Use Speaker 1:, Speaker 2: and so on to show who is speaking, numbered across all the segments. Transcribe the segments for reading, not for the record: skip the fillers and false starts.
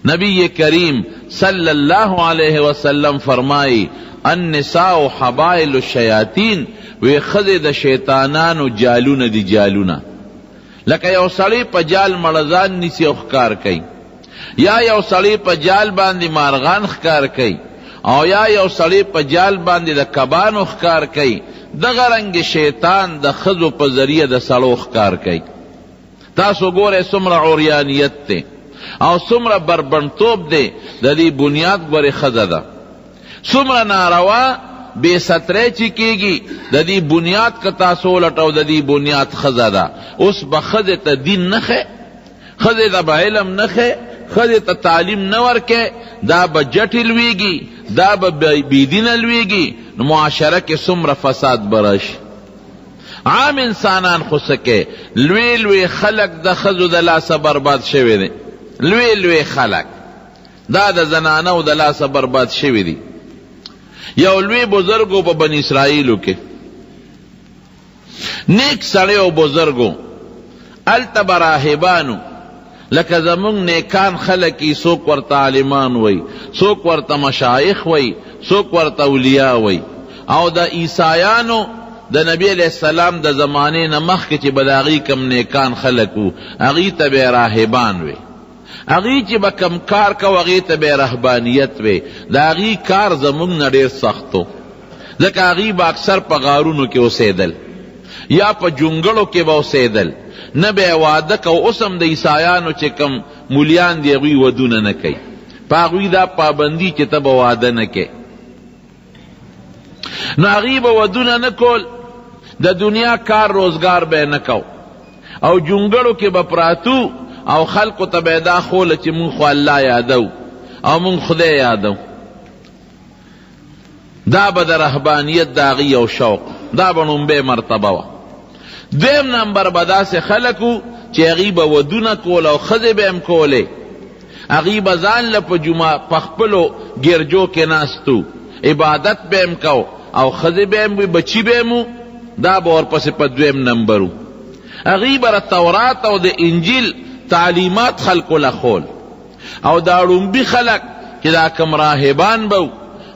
Speaker 1: نبی کریم صلی الله علیه وسلم فرمائی، النساء حبائل الشیاطین، وی ښځې د شیطانانو جالونه دي، جالونه. لکه یو سړی په جال مړزان نیسي او ښکار کوي، یا یو سړی په جال باندې مارغان ښکار کوي، او یا یو سړی په جال باندې د کبانو ښکار کوي، دغه رنګ شیطان د ښځو په ذریعه د سړو ښکار کوي. تاسو ګورئ څومره عریانیت دی او څومره بربنډتوب دی، د دې بنیاد ګورې ښځه ده. څومره ناروا بې سترۍ چې کېږي، د دې بنیاد که تاسو ولټو، د دې بنیاد ښځه ده. اوس به ښځې ته دین نه ښیې، ښځې ته به علم نه ښیې، ښځې ته تعلیم نه ورکې، دا به جټې لویږي، دا به بې دینه لویږي، نو معاشره کې څومره فساد به راشي. عام انسانان خو څه کې، لوی لوی خلک د ښځو د لاسه برباد شوي دي، لوی لوی خلک دا د زنانو د لاسه برباد شوي دي. یو لوی بزرګ و په بني اسرائیلو کې، نیک سړی او بزرګ و، هلته به راهبانو لکه زموږ نیکان خلک یي، څوک ورته عالمان وایي، څوک ورته مشایخ وایي، څوک ورته اولیاء وایي. او د عیسایانو د نبي علیه السلام د زمانې نه مخکې چې به د هغوی کوم نیکان خلک وو، هغوی ته به یې راهبان وی. هغوی چې به کوم کار کوو هغې ته به یې رهبانیت وی. د هغوی کار زموږ نه ډېر سخت و، ځکه هغوی به اکثر په غارونو کې اوسېدل یا په جونګړو کې به اوسېدل، نه به یې واده کوو. اوس هم د عیسایانو چې کوم مولیان دي هغوی ودونه نه کوي، په هغوی دا پابندي چې ته به واده نه کوې، نو هغوی به ودونه نه کول، د دنیا کار روزګار به یې نه کو، او جونګړو کې به پراتو او خلکو ته به یې دا ښوله چې مونږ خو الله یادو او مونږ خدای یادو. دا به د رهبانیت د هغوی یو شوق، دا به ړومبۍ مرتبه وه. دویم نمبر به داسې خلک وو چې هغوی به ودونه کول او ښځې به یې هم کولې، هغوی به ځان له په جمعه په خپلو ګرجو کې ناست وو، عبادت به یې هم کو او ښځې به یې هم وي، بچي به یې هم وو، دا به ورپسې په دویم نمبر وو. هغوی به د تورات او د انجیل تعلیمات خلکو له ښول. او دا ړومبي خلک چې دا کوم راهبان به وو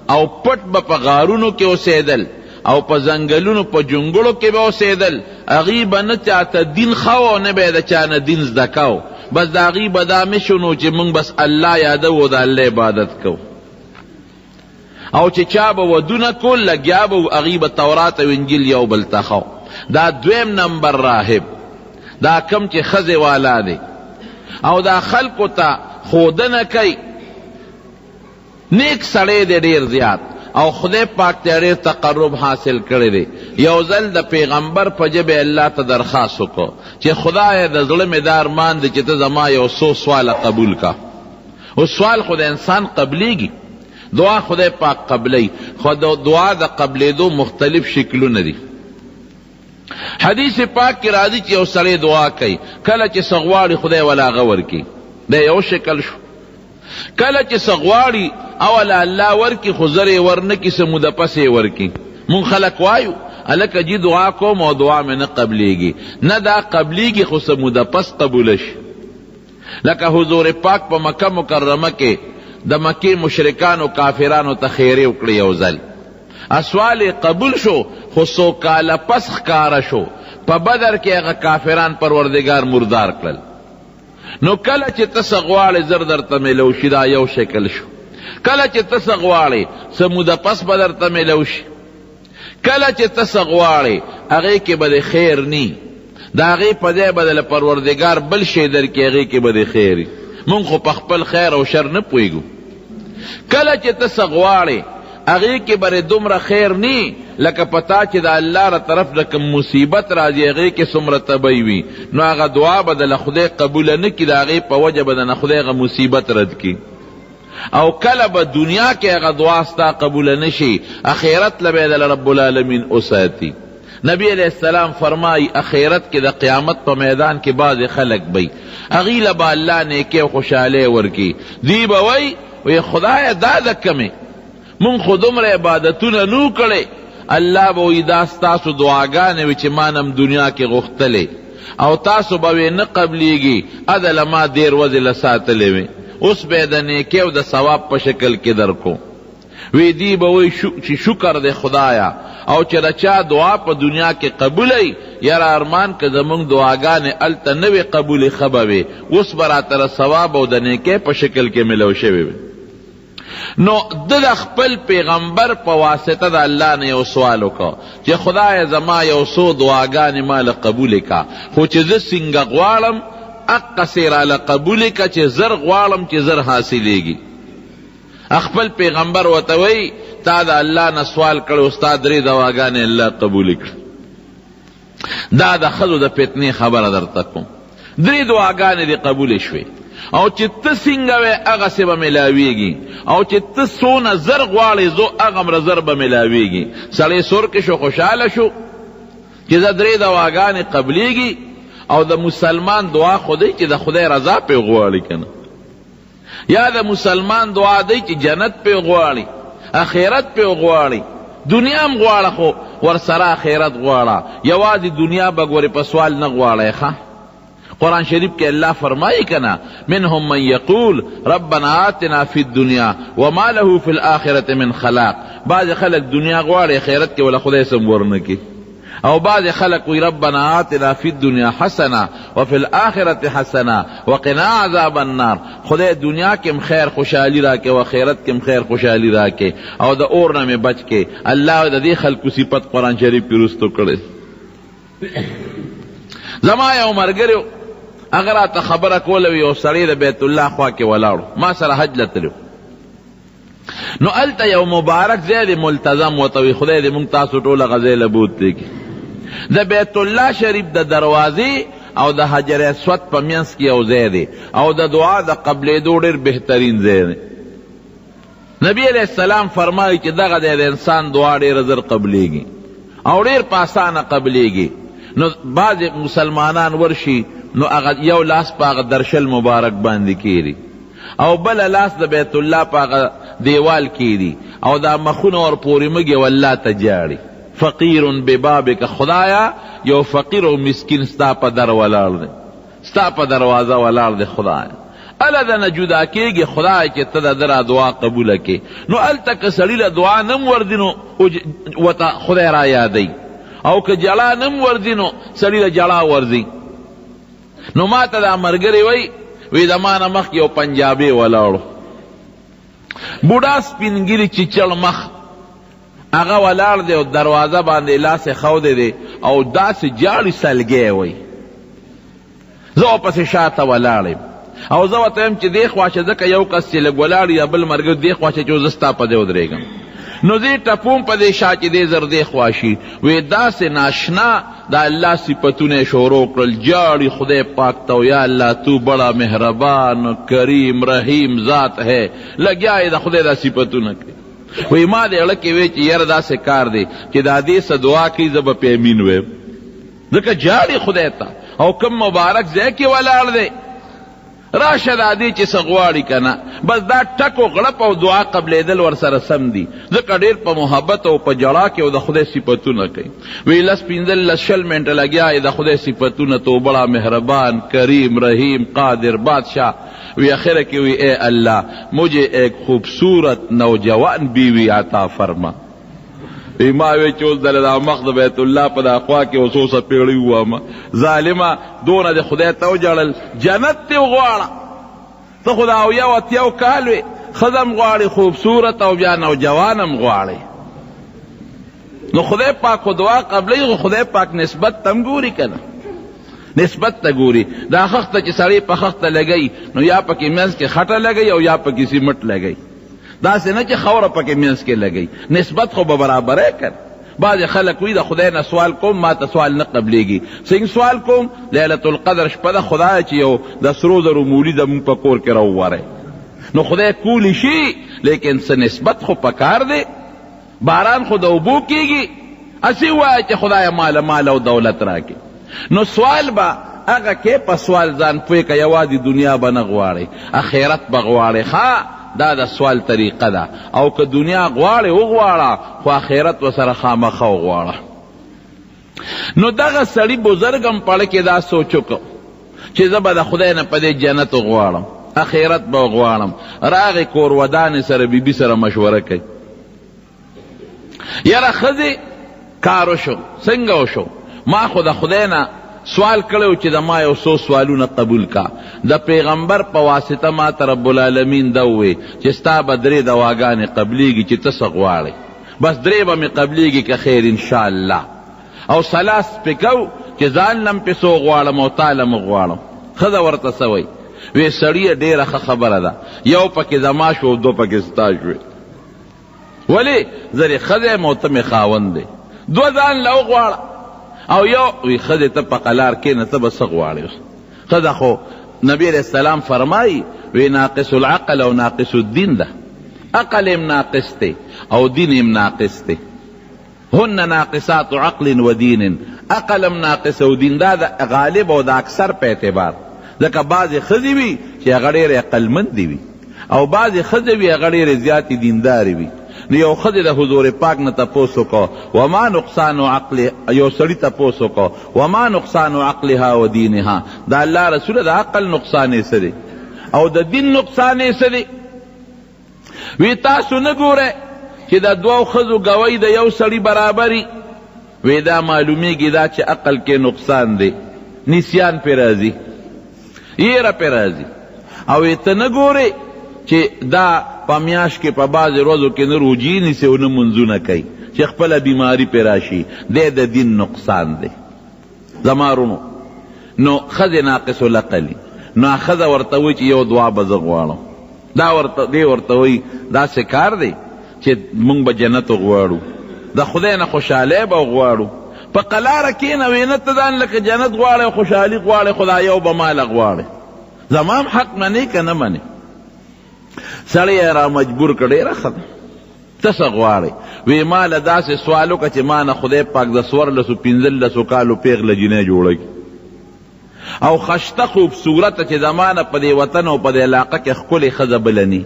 Speaker 1: او پټ به په غارونو کې اوسېدل او په ځنګلونو په جونګړو کې به اوسېدل، هغوی به نه چاته دین ښوه او نه به یې د چا نه دین زده کاوه، بس د هغوی به دا مشن و چې موږ بس الله یادوو او د الله عبادت کوو. او چې چا به ودونه کول لګیا به وو، هغوی به تورات او انجیل یو بل ته ښو. دا دویم نمبر راهب دا کوم چې ښځې والا دی او دا خلکو ته ښودنه کوي، نیک سړی دی ډیر زیات او خدای پاک ته ډیر تقرب حاصل کړی دی. یو ځل د پیغمبر په ژبه الله ته درخواست وکړ چې خدایه د زړه مې دا ارمان دی چې ته زما یو څو سواله قبول کا. اوس سوال خو د انسان قبلیږي، دعا خدای پاک قبلوي، خو د دعا د قبلېدو مختلف شکلونه دي. حدیث پاک کې راځي چې یو سړی دعا کوي، کله چې څه غواړي خدای ولا هغه ورکړي، دا یو شکل شو. کله چې څه غواړي اوله الله ورکړي، خو زر یې ورنه کړي، څه موده پس یې ورکړي. مونږ خلک وایو هلکه جي دعا کوم او دعا مې نه قبلیږي، نه دا قبلیږي خو څه موده پس قبوله شي. لکه حضور پاک په مکه مکرمه کې د مکې مشرکانو کافرانو ته خیرې وکړې، یو ځل سوال یې قبول شو، خو څو کاله پس ښکاره شو، په بدر کې هغه کافران پروردګار مردار کړل. نو کله چې ته څه غواړې زر درته میلو شي، دا یو شکل شو. کله چې ته څه غواړې څه موده پس به درته میلو شي. کله چې ته څه غواړې هغې کې به دې خیر نی، د هغې په ځای به د پروردګار بل شی درکړي، هغې کې به دې خیر وي. مونږ خو په خپل خیر او شر نه پوهېږو. کله چې ته څه غواړې هغې کې به دې دومره خیر نی لکه په تا چې د الله له طرف نه کوم مصیبت راځي هغې کې څومره تبعي وي، نو هغه دعا به د له خدای قبوله نه کړي، د هغې په وجه به د نه خدای هغه مصیبت رد کړي. او کله به دنیا کې هغه دعا ستا قبوله نه شي، اخرت له به یې د رب العالمین وساتي. نبی علیه السلام فرمایي اخرت کې د قیامت په میدان کې بعضې خلک به وي هغوی له به الله نیکۍ او خوشحالۍ ورکړي، دوی به وایي وایي خدایه دا د کومې، مونږ خو دومره عبادتونه نه وو کړی. الله به وایي دا ستاسو دعاګانې وې چې ما نه هم دنیا کې غوښتلې او تاسو به وې نه قبلیږي، ادله ما دېر ورځې له ساتلې وې. اوس به یې د نیکۍ او د ثواب په شکل کې درکو. وی دی به وایي چې شکر دی خدایه، او چې د چا دعا په دنیا کې قبوله وي، یاره ارمان که زموږ دعاګانې هلته نه وې قبولې ښه به وې، اوس به راته د ثواب او د نیکۍ په شکل کې ملو شوې وې. نو ده د خپل پیغمبر په واسطه د الله نه یو سوال وکړ چې خدایه زما یو څو دعاګانې ما له قبولې کا، خو چې زه څنګه غواړم هقسې راله قبولې که چې زر غواړم چې زر حاصلېږي. خپل پیغمبر ورته وایي تا د الله نه سوال کړی او ستا درې دواګانې الله قبولې کړې. دا د ښځو د فتنې خبره درته کوم. درې دعاګانې دې قبولې شوې او چې ته څنګه وې هغسې به ملاویږي او چې ته څونه زر غواړې زو هغمره زر به ملاویږي. سړی سور کې شو، خوشحاله شو چې زه درې دواګانې قبلیږي. او د مسلمان دعا خو دی چې د خدای رضا پرې غواړي که نه، یا د مسلمان دعا دی چې جنت پرې غواړي، اخرت پرې غواړي. دنیا هم غواړه خو ورسره اخرت غواړه، یوازې دنیا به ګورې په سوال نه غواړی. ښه قرآن شریف کې الله فرمایي که نه، منهم من یقول ربنا آتنا فی الدنیا وما له فی الآخرة من خلاق. بعضې خلک دنیا غواړي اخرت کې وله خدای څه هم ورنه کړي، او بعضې خلک وایي ربنا آتنا فی الدنیا حسنه وفی الآخرة حسنه وقنا عذاب النار. خدای دنیا کې هم خیر خوشحالي راکړې او آخرت کې هم خیر خوشحالي راکړې او د اور نه مې بچ کړې. الله د دې خلکو صفت قرآن شریف کې وروستو کړی. زما یو ملګری هغه راته خبره کوله، یو سړی د بیت الله خوا کې ولاړ، ما سره حج له تللی، نو هلته یو مبارک ځای دی ملتزم ورته وایي، خدای دې موږ تاسو ټول هغه ځای له بوتلي کړي. د بیت الله شریف د دروازې او د حجر اسود په منځ کې یو ځای دی او د دعا د قبلېدو ډېر بهترین ځای دی. نبی علیه السلام فرمایي چې دغه ځای د انسان دعا ډېره زر قبلېږي او ډېر په اسانه قبلېږي. نو بعضې مسلمانان ورشي نو هغه یو لاس په هغه درشل مبارک باندې کېږي او بل لاس د بیت الله په هغه دیوال کېږي او دا مخونه ورپورې مږي او الله ته ژاړي، فقیر ببابک، خدایا یو فقیر او مسکین ستا په در ولاړ دی، ستا په دروازه ولاړ دی، خدایا هله د نه جدا کېږي خدای چې ته د ده را دعا قبوله کړې. نو هلته که سړي له دعا نه هم ورځي نو ورته خدای را یادوي، او که ژړا نه هم ورځي نو سړي له ژړا ورځي. نو ما ته دا ملګری وایي، وی د ما نه مخکې یو پنجابی ولاړ و، بوډا سپین ږیری چیچړ مخ، هغه ولاړ دی او دروازه باندې لاس ایښودی دی او داسې ژاړي سلګی وایي. زه ورپسې شاته ولاړ یم او زه ورته وایم چې دې خوا شه، ځکه یو کس چې لږ ولاړ یا بل ملګری دې خوا شه چې زه ستا په ځای ودرېږم. نو زه یې ټپوم په دې شا چې دې زر دې خوا شي. وې داسې ناشنا د الله صفتونه یې شروع کړل، ژاړي خدای پاک ته او یا الله تو بړه مهربان کریم رحیم ذات هې، لګیا یې د خدای دا صفتونه کوي. وایي ما دې زړه کې وې چې یاره داسې کار دی چې دا دې څه دعا کوي زه به پرې امین وایم، ځکه ژاړي خدای ته او کوم مبارک ځای کې ولاړ دی. راشه دا دې چې څه غواړي که نه، بس دا ټک و غړپ او دعا قبلېدل ورسره سم دي، ځکه ډېر په محبت او په ژړا کې او د خدای صفتونه کوي. وی لس پنځلس شل منټه لګیا یې د خدای صفتونه، توبړه مهربان کریم رحیم قادر بادشاه. وی اخره کې وی ای الله مجھے ایک خوبصورت نوجوان بیوی عطا فرما. وی ما وی چې اوس دله دا مخ د بیت الله په دا خوا کې اوس څو څپېړې ووهم، ظالمه دونه دې خدای ته وژړل، جنت دې وغواړه، ته خو دا اویا اتیاو کال وې، ښځه هم غواړې خوبصورت او بیا نوجوان هم غواړې. نو خدای پاک خو دعا قبلوي، خو خدای پاک نسبت ته هم ګوري که نه، نسبت ته ګوري. دا خښته چې سړی په خښته لګوي نو یا پکې منځ کې خټه لګوي او یا پکې سیمټ لګوي، داسې نه چې خاوره پکې منځ کې لګوي، نسبت خو به برابری که نه. بعضې خلک وایي د خدای نه سوال کوم ما ته سوال نه قبلېږي، څنګه سوال کوم؟ لیلة القدر شپه ده، خدایه چې یو د سرو زرو مولي زموږ په کور کې راووری، نو خدای کولی شي، لیکن څه نسبت خو پکار دی. باران خو د اوبو کېږي، هسې ووایه چې خدایه ماله مال او دولت راکړې. نو سوال به هغه کې په سوال ځان پوه که، یوازې دنیا به نه غواړې، اخرت به غواړې. ښه دا د سوال طریقه ده، او که دنیا غواړې وغواړه، خو اخرت ورسره خامخا وغواړه. نو دغه سړي بزرګ هم په زړه کې دا سوچ وکړ چې زه به د خدای نه په دې جنت وغواړم. اخرت به وغواړم. راغی کور ودانې سره بیبي سره مشوره کوي، یاره ښځې کار وشو، څنګه وشو؟ ما خو د خدای نه سوال کړی چې د ما یو څو سوالونه قبول کا، د پیغمبر په واسطه ما ته رب العالمین دا ووی چې ستا به درې دواګانې قبلیږي چې ته څه غواړې، بس درې به مې قبلیږي که خیر انشاءالله. او سلاس پې کوو چې ځان له هم پې څه وغواړم او تا له هم وغواړم. ښځه ورته څه وایي؟ وی سړیه ډېره ښه خبره ده، یو پکې زما شو او دوه پکې ستا شوې. ولې؟ زه دې ښځه یم او ته مې خاوند دی، دوه ځان له وغواړه او یو. وی ښځې ته په قلار کښېنه، ته به څه غواړې اوس؟ ښځه خو نبی علیه السلام فرمایي وی ناقص العقل او ناقص الدین ده، عقل یې هم ناقص دی او دین یې هم ناقص دی. هن ناقصات عقل و دین، عقل هم ناقص او دین، دا د غالب او د اکثر په اعتبار، ځکه بعضې ښځې وي چې هغه ډېرې عقلمندې وي او بعضې ښځې وي هغه ډېرې زیاتې دیندارې وي. نو یو ښځې د حضور پاک نه تپوس وکړو وما نقصان عقل، یو سړي تپوس وکړو وما نقصان عقلها و دینها، د الله رسوله د عقل نقصان یې څه دی او د دین نقصان یې څه دی؟ وی تاسو نه ګورئ چې د دوو ښځو ګواهي د یو سړي برابري؟ وی دا معلومیږي دا چې عقل کې نقصان دی، نسیان پرې راځي، یره پرې راځي. او وی ته نه ګورې چې دا په میاشت کې په بعضې ورځو کې نه روژې نیسي او نه لمونځونه کوي چې خپله بیماري پرې راشي، دی د دین نقصان دی. زما وروڼو نو ښځې ناقص العقل، نو ښځه ورته وایي چې یو دعا به زه غواړم، دا ورته دی ورته وایي داسې کار دی چې موږ به جنت وغواړو، د خدای نه خوشحالی به وغواړو. په قلاره کښېنه، وې نه ته ځان لکه جنت غواړې او خوشحالي غواړې، خو دا یو به ماله غواړې، زما هم حق منې که نه منې؟ سړی یې را مجبور کړ، ډېره ښه ده، ته څه غواړې؟ وې ما له داسې سوال وکړه چې ما نه خدای پاک د 14 15 کالو پېغله جینۍ جوړه کړي او خشته خوبصورته چې زما نه په دې وطن او په دې علاقه کې ښکلې ښځه بله ني.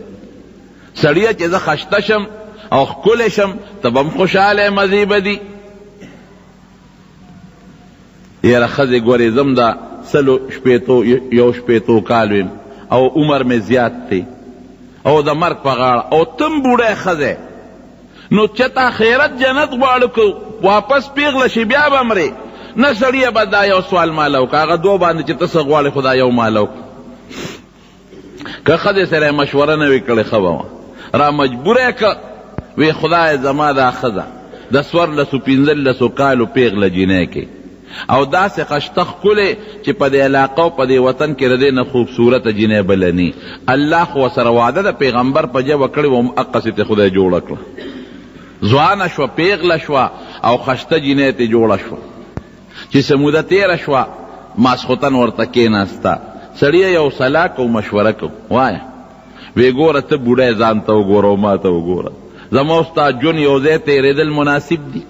Speaker 1: سړیه چې زه خشته شم او ښکلې شم ته به هم خوشحاله یې، مزې به دي. یاره ښځې ګورې زه هم د 160 61 کالو یم او عمر مې زیات دی او د مرګ په غاړه، او ته هم بوډۍ ښځه، نو چې تا خیرت جنت غواړو که واپس پیغله شي بیا به مرې. نه سړیه به دا یو سوال ماله وکړه، هغه دوه باندې چې ته څه غواړې خو دا یو ماله وکړه. که ښځې سره یې مشوره نه وي کړې ښه به وه. را مجبوره یې کړه، وی خدایه زما دا ښځه د 14 15 کالو پیغله جینۍ کې او داسې خشته ښکلې چې په دې علاقه او په دې وطن کې د دې نه خوبصورته جینۍ بله ني. الله خو ورسره وعده د پیغمبر په ژبه کړې وه، هم هقسې ترې خدای جوړه کړه. ځوانه شوه، پیغله شوه او خشته جینۍ ترې جوړه شوه. چې څه موده تېره شوه، ماسخوتن ورته کېناسته، سړیه یو سلا کوو، مشوره کوو، وایه. وی ګوره ته بوډی ځان ته وګوره او ما ته وګوره، زما او ستا ژوند یو ځای تېرېدل مناسب دي؟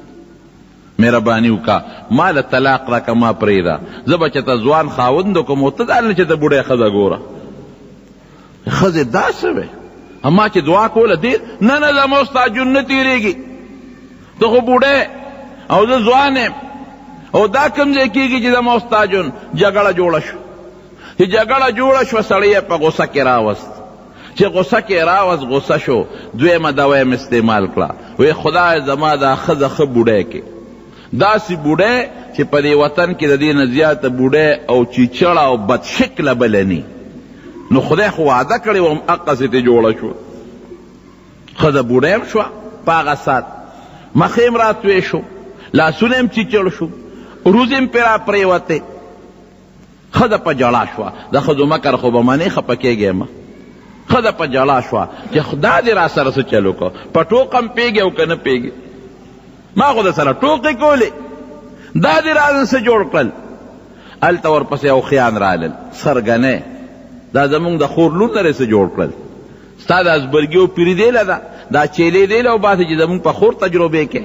Speaker 1: مهرباني وکړه ما له طلاق راکړه، ما پرېږده، زه به چېرته ځوان خاوند وکړم او ته ځان له چېرته بوډۍ ښځه ګوره. ښځې دا څه وې؟ ما چې دعا کوله دې نه نه زما او ستا ژوند نه تېرېږي، ته خو بوډی او زه ځوان یم او دا کوم ځای کېږي چې زما او ستا ژوند. جګړه جوړه شوه. چې جګړه جوړه شوه سړی یې په غوسه کې راوست، چې غوسه کې راوست غوسه شو، دویمه دوا یې استعمال کړه، وی خدای زما دا ښځه ښه بوډی کې، داسې بوډی چې په دې وطن کې د دې نه زیاته بوډی او چیچړه او بدشکله بله ني. نو خدای خو وعده کړې وه، هم هقسې ترې جوړه شوه. ښځه بوډۍ هم شوه په هغه ساعت، مخ یې هم راتوی شو، لاسونه یې هم چیچړ شو، وروځې هم پرې راپرېوتې. ښځه په ژړا شوه، د ښځو مکر خو به منې، خپه کېږې مه. ښځه په ژړا شوه چې خدا دې راسره څه چل وکړ، په ټوقه هم پوهېږې او که نه پوهېږې، ما خو درسره ټوقې کولې، دا دې رانه څه جوړ کړل. هلته ورپسې اوښیان رالل، سرګنی دا زموږ د خور لور نه څه جوړ کړل، ستا د ازبرګي او پیري دی له ده دا چیلې دی له وباسي چې زموږ په خور تجربې کې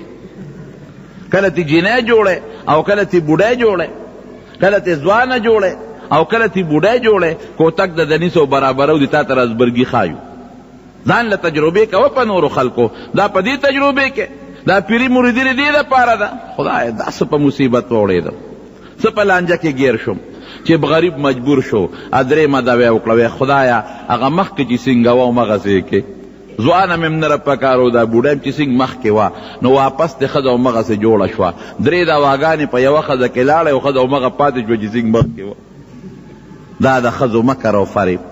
Speaker 1: کله تی جینۍ جوړی او کله تی بوډۍ جوړی، کله تی ځوانه جوړی او کله تی بوډۍ جوړی، کوتک د دنیسو برابرو دي تا ته ازبرګي ښایو. ځان له تجربې کوه په نورو خلکو، دا په دې تجربې کې دا پیري مریدي دې دپاره ده. خدایه دا څه په مصیبت ووړېدم، څه په لانجه کې ګیر شوم. چې غریب مجبور شو، درېیمه دوا یې وکړه، وایي خدایه هغه مخکې چې څنګه وه همغسې یې کړې. ځوانه مې هم نه پکار و، دا بوډا هم چې څنګه مخکې وه نو واپس دې ښځه همغسې جوړه شوه. درې دواګانې په یوه ښځه کې لاړې او ښځه همغه پاتې شوه چې څنګه مخکې وه. دا د ښځو مکر او فریب.